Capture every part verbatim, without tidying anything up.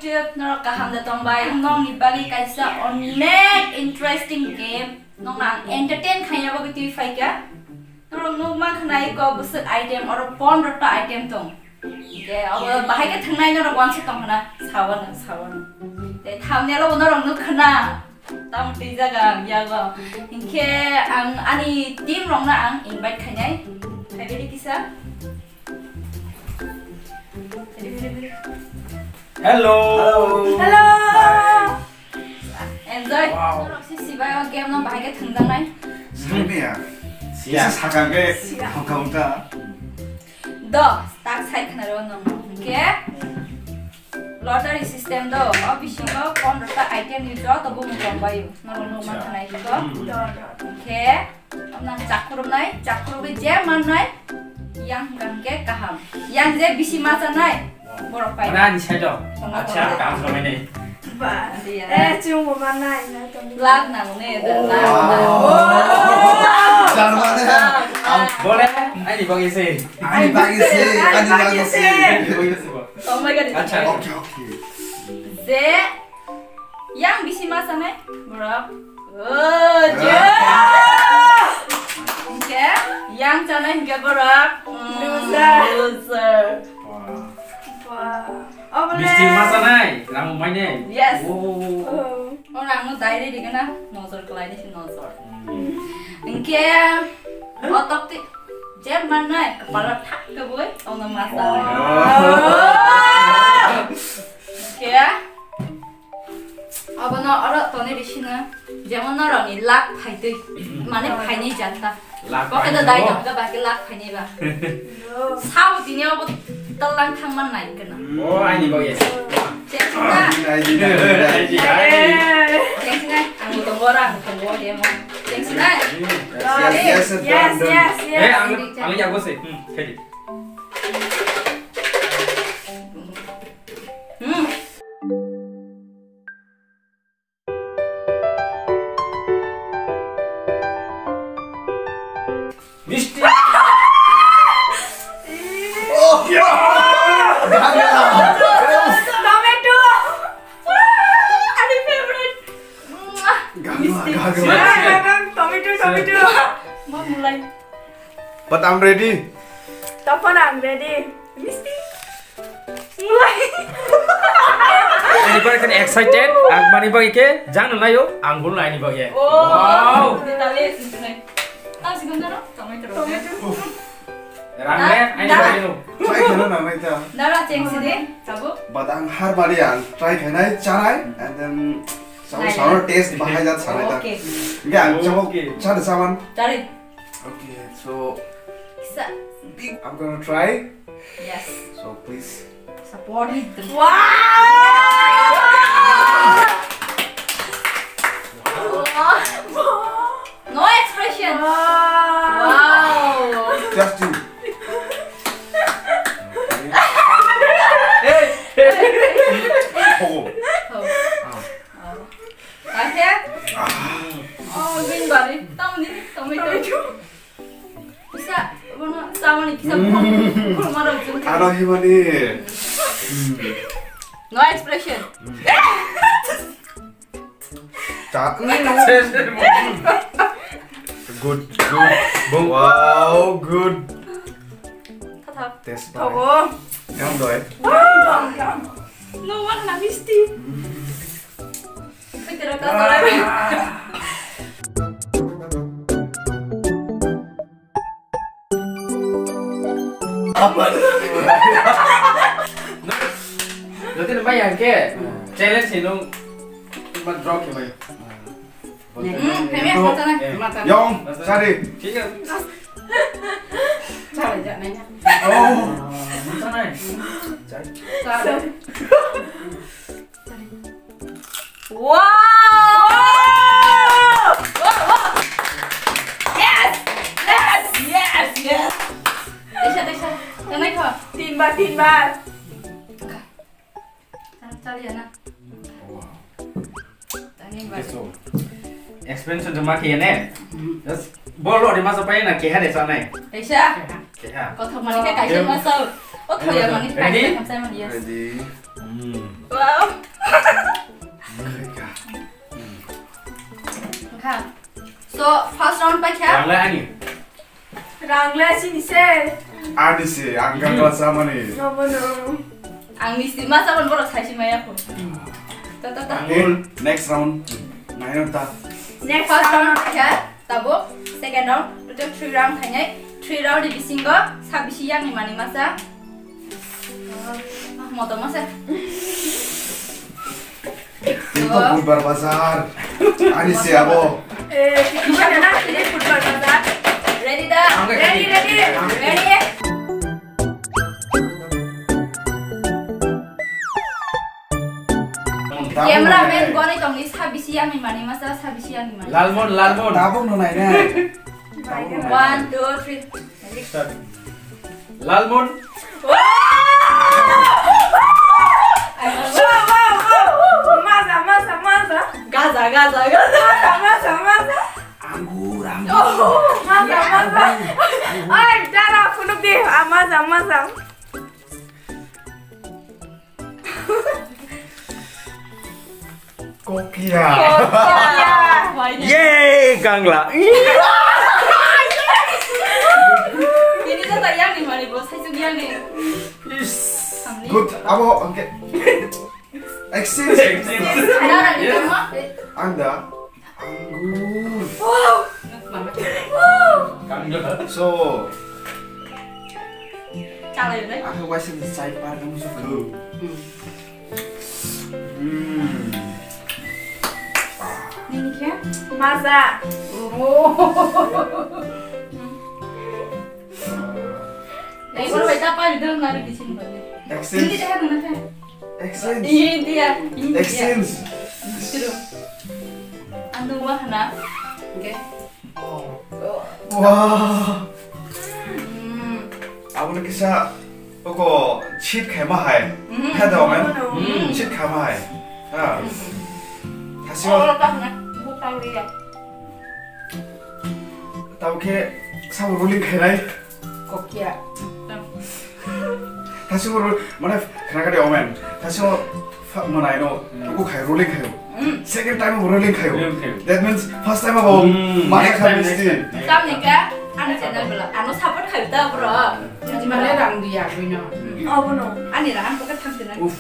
Norok kaham da tongbai, nongni bagwi kaisa onek interesting game. Nong ang entertain khaiya bagwi twi phaikha. Norok nuk mankha nai ko bwswk item, oro pondro ta item tong. Hinkhe abo bahai khe thangnai norok uansuk tongkhana, sawano, sawano. Tei thumbnail o bo norok nukkha na. Tamo twi jaga ang yago. Hinkhe ang ani team rokno ang invite khainai. Phaibadi kisa. Hello. Hello. Enjoy. Wow. Norok si sibai o game no bahai khe thwngjaknai. Sibai ya. Siya. Kisa sakang khe. Siya. Hongka hongka. Do, tak sai khna ro nong. Hinkhe lottery system do. O bisingo pondro ta item ni joto bumung tong bai. Norok nuk mankha nai ko. Hmm. Do, do. Hinkhe Nang chakrubnai, chakrubwi je mannai, yang hwnkha hwnkhe kaham. Yang je bisi ma chanai, borok pai. Mana ni side o? Acha, kaham samai ni. Ba. Dia. Eh, chwng bo mannai, na to. Lak nang ne, da, lak nang. Wow. Jar mane, ang bole, ani bagwi se. Ani bagwi se, ani bagwi se. Ani bagwi se bo. Tongbai gani. Acha. Okay, okay. Je Yang bisi ma chanai borok. Oh, je. Hinkhe yang chanai hinkhe borok. Mm, loser. Loser. Wah. Wah. Oh, bole. Misti ma chanai, rang mai ne. Yes. Oh. Oh. Oh, rang no dai re digana. Nojor kelai ni si nojor. Hmm. Hinkhe otok ti je mannai kepala thak ke boy. Oh, no ma chanai. Oh. Hinkhe Abono oro toni risina, jemon norokni luck phaitwi, mane phainai janta. Luck phainai. Pocket o dai dong, ba ke luck phainai ba. Sabo tini obo talang thangman nai kana. Oh, ani bagwi. Cheng sina. Ai, ai, ai, ai, ai. Cheng sina, ang tongo ra, ang tongo demo. Cheng sina. Yes, yes, yes, yes, yes, yes. Eh, ang, ang yago se. Hmm, kedi. Hmm. Misti. Oh, ya. Tomato. Gaga, gaga. Tomato, tomato. Mau mulai. But I'm ready. Tapan, I'm ready. Misti. Ani bagwi khe excited, ang mani bagwi khe jang nang laio, ang bul nai ni bagwi. Oh. Wow. Detalis, detalis. Tang si ganda no? Tomato. Tomato. Rang le, ani bagwi no. Try khana na mai ta. Dara cheng si de, sabu. But ang har bari ang try khanai, chanai, and then sabu sabu taste bahai jat sanai ta. Okay. Enggak, ang sabu chari saman. Chari. Okay, so Sa- big, I'm gonna try. Yes. So please. Support me. Wow! No expression. Wow. Wow. Just you. Hey. Oh. Oh. Ah. Oh. Kahe? Oh, bin bari. Tamni, tamni, tamni. Kisa, bono, samani kisa. Kurma rok jun. Ano himani. No expression. Cha. Good, good. Wow, good. Kata. Test. Togo. Yang doi. No one na misti. Apa? Nanti namanya yang ke challenge sih nung cuma drop ya, Bay. Hmm, kami yang macam mana? Macam. Yang, cari. Iya. Cari aja nanya. Oh. Macam mana? Cari. Cari. Wow! Wow, wow! Yes! Yes! Yes! Yes! Desa, desa. Tanai kho. Tinbar, tinbar. Chal, chal, ya na. Wow. Tanai ba. Eso. Expansion joma khe ne? Hmm. Just bol lo de masa pai na keha de sanai. Desa. Keha. Kothok mani khe kaisa masa. O thoya mani khe kaisa masa mani, yes. Ready? Hmm. Wow. Kha. So, first round paikha. Ranglai ani. Ranglai sini se. Ani se, ang gangla samani. No, no, no. Ang misti masa pon borok saisi maya ko. Ta, ta, ta. Angul, next round. Naino ta. Next first round paikha. Tabuk second round, total three round khainai. Three round ni bisingo sabisi yang ni mani masa. Ah, moto masa. Ito Budbar Bazar. Ani se abo. Eh, Budbar Bazar. Ready da? Ready, ready. Ready. Cameraman goni tongni sabisi yang ni mani masa, sabisi yang ni mani. Lalmon, Lalmon. Tabuk no nai na. One, two, three. Start. Lalmon. Wow! Wow, wow, wow. Maza, maza, maza. Gaza, gaza, gaza. Maza, maza, maza. Anggur, anggur. Oh, maza, maza. Anggur, anggur. Ay, dara, kunuk di. Ah, maza, maza. Kokia. Kokia. Yay, gangla. Ini tuh tayang nih, mari bos, saya juga nih. Is. Good. Abo, okay. Exchange. Exchange. Ada lagi. Yes. Sama? Anda. Anggur. Wow. Wow. So, chala yun, eh? Aku waisa ni chai par kamu suka. Hmm. Ini kya? Maza. Oh. Ini baru baca apa di dalam lari di sini, Bang? Exchange. Ini dia, mana, kan? Exchange. India, India. Exchange. True. Anu wah na. Okay. Oh. Wah. Hmm. Abo no kisa oko cheat khaima hai. Hmm. Kha da, man? Hmm. Cheat khaima hai. Ha. Hmm. Thasio. Oh, tak na. Butang dia. Tabo khe sabo rolling khainai. Kokya. Thasio ro-, mane, khnakha de omen. Thasio fa-, manaino, hmm, uku khai, rolling khayo. Hmm. Second time bo rolling khayo. Rolling khayo. That means first time abo, hmm, mane, next time, khayo next time. Tamni khe, ano channel bela, ano support khayo ta, bro. Mane rang diya, buino. Hmm. Obo no. Ani rang, ang pocket thang sina. Uff.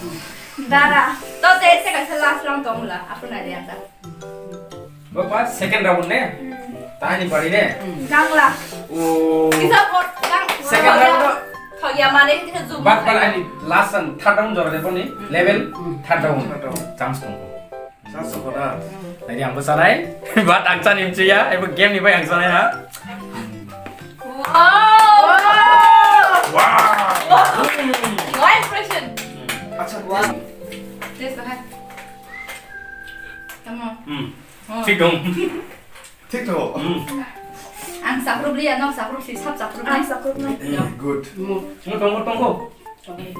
Dara. To te, se kaisa last round tong la, apo na dia ta. Bapak, second round ne? Hmm. Tani bari ne? Hmm. Gangla. Oh. Kisa pot, gang-, second round no? Thok ya mane, kisa zoom. Bak bal ani last round, third round jora de poni, hmm, level, hmm, third round. Third round. Chance tong. Chance tong da. Nai ang bo sanai. Bat ang sani mchiya, ebo game ni bai ang sanai ha. Wow. Wow. Wow. Wow. Impression. Acha, wow. Taste hai. Tamo. Hmm. Oh. Thik dong. Thik to. Hmm. Ang sakrup liya, no sakrup si sap sakrup nai. Ang sakrup nai. Eh, good. Mo. Mo tong, mo tong ko. Okay.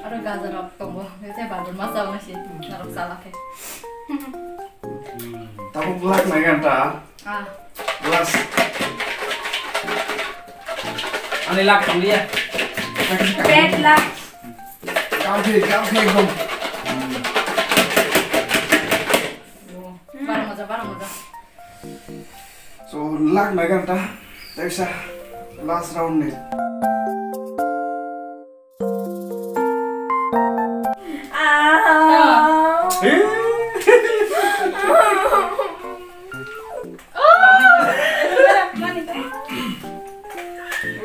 Aro gajar rok tongo. Bete balur masa wngsi. Narok salake. Tabuk lak nai ganta. Ah. Last. Ani lak tong liya. Bad luck. Gamphi, gamphi ekdom. Baro moja, baro moja. So, lak nai ganta. Teksa last round ni. Ah. Eh?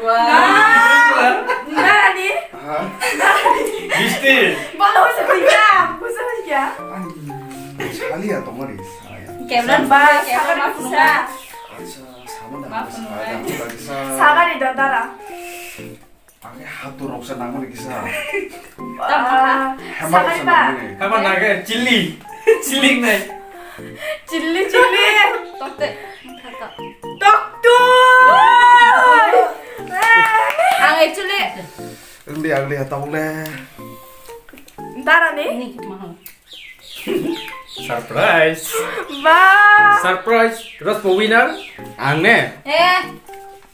Wah. Nani? Ha? Bisti. Bolo, bisa kaya, bisa kaya. Ay, sali ya, tongori, saya. Camera, camera, maaf, maaf. Acha, sama dah, maaf, maaf. Sagari, dadara. Ang khe hatur rok se nangmani kisa. Tamo kha. Hamar rok se nangmani. Hamar nangkhe chilli. Chilli nai. Chilli, chilli. Tokte. Tokto. Ang actually. Ang di, ang di, tong le. Dara ni? Ni mahal. Surprise. Ba. Surprise. Rospo winner. Ang ne? Eh.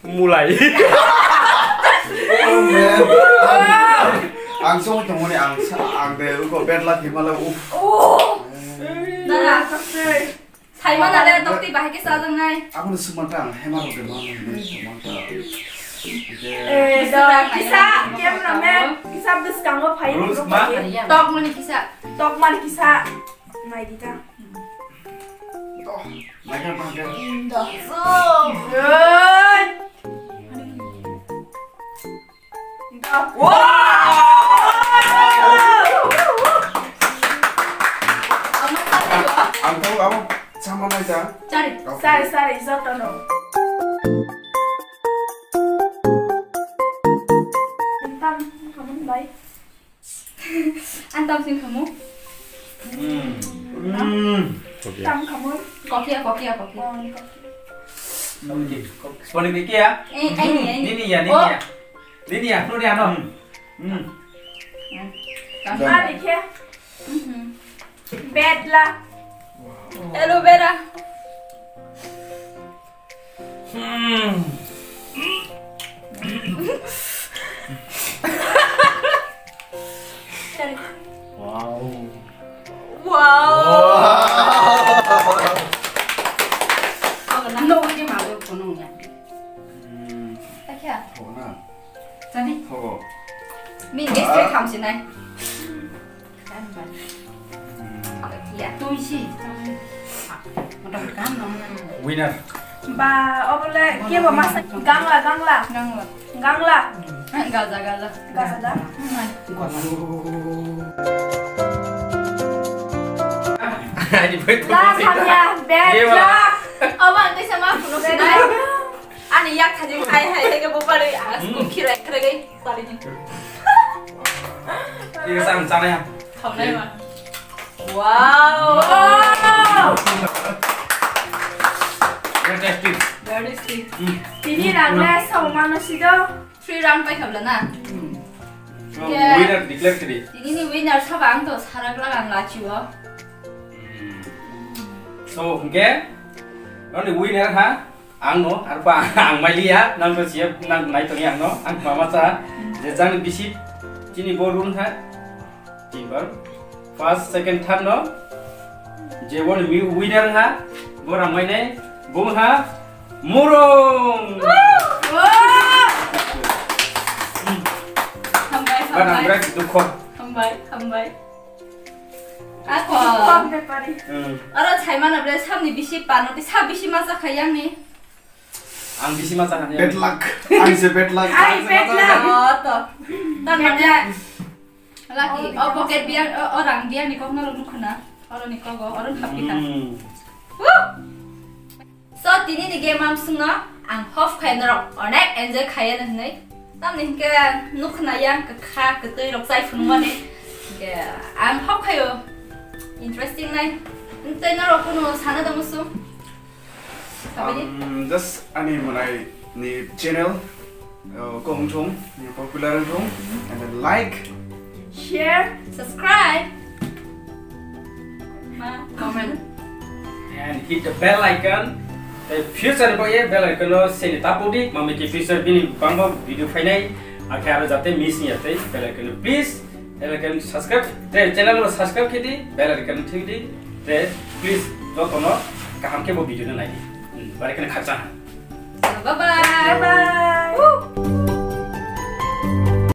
Mulai. Oh, man. Ang songwi tongmani ang sa-, ang de uko bad luck himala uf. Oh! Dara. Saimana le tokti bahai khe chajaknai. Aboni sumanta ang hema rok de ma nang de sumanta. Eh, da, kisa cameraman, kisa bwskango phai. Rules ma? Tok mani kisa. Tok mani kisa. Nai di ta. Doh, nai ka bang ka. Da. Hey! Ang tahu apa? Sama aja. Cari. Oke. Sari, sari, jotono. Tam, kamu baik. Ang tam sing kamu. Hmm. Hmm. Tam kamu. Kokia, kokia, kokia. Oh, ini kokia. Sponi kokia? Eh, ini, ini. Ini ya, ini ya. Nini ya, nini ano? Hmm. Ani khe. Bad luck. Aloe vera. Hmm. Wow. Wow. Wow. Ang nang no ni ma ko no ya. Hmm. Takya. Kona. Tadi. Thogo. Min gas tre kham sinai. Kan ban. Hmm. Ya, tu si. Motor kan no. Winner. Ba, obole ke ba masa gangla, gangla. Gangla. Gangla. Eh, gaza, gaza. Gaza da. Last hamya, bad luck. Obo ang tei sama phunuk sinai. Ani yak thajing hai hai hai ke bo pari, ah, hmm, skum khirai khirai gai pari ni. Ini sang sana ya. Thawnai ma. Wow. Wow. Very tasty. Very tasty. Hmm. Tini rang le sao mano sido. Three round pai khabla na. Hmm. So, yeah, winner declare kiri. Tini ni winner saba ang to sarak lagan lachi o. Hmm. So, hingke, only winner ha. Ang no, arpa ang mai liya, nang to siya, nang nai tong yang no, ang mama cha, je jang bisi, chini bo run ha, timbar, first, second, third no, je bo ni winner ha, bo rang mai nai, bo ha, murung. Hambai, ba nang hambai. Brak dukho. Hambai, hambai. Ako. Pam de pari. Hmm. Aro chaimano bre samni bisi pano, ti sa bisi ma cha kha yang ni. Ang bisi ma cha kha ni. Bad luck. Ang se bad luck. Ai, bad luck. Oh, to. Tan mane. Lucky. Oh, pocket biya, o, o rang biya ni kok no rok nukho na. Oro ni kogo, oro thap kita. Hmm. Woo! So, tini ni game amsung no ang hope khai norok onek enjoy khai ya hinwi. Tamni hinkhe nukna yang kakha kwtwi rok chai phunukmani. Hinkhe ang hope khaio interesting nai. Tei norok kunu sana da musu? Kabini? Um, just ani mwnai ni channel, uh, kok wngthung, popular wngthung, and then like, share, subscribe, ma, comment, and hit the bell icon. The future ni bagwi bell icon no seni tapu di, mami ki future bini bangma video phainai, akhe aro jate miss ni yate bell icon no please, bell icon subscribe, the channel no subscribe khidi, bell icon thik di, the please jotono kaham khe bo video no nai di. Hmm, bari kheno khakchang. Bye bye. Bye bye.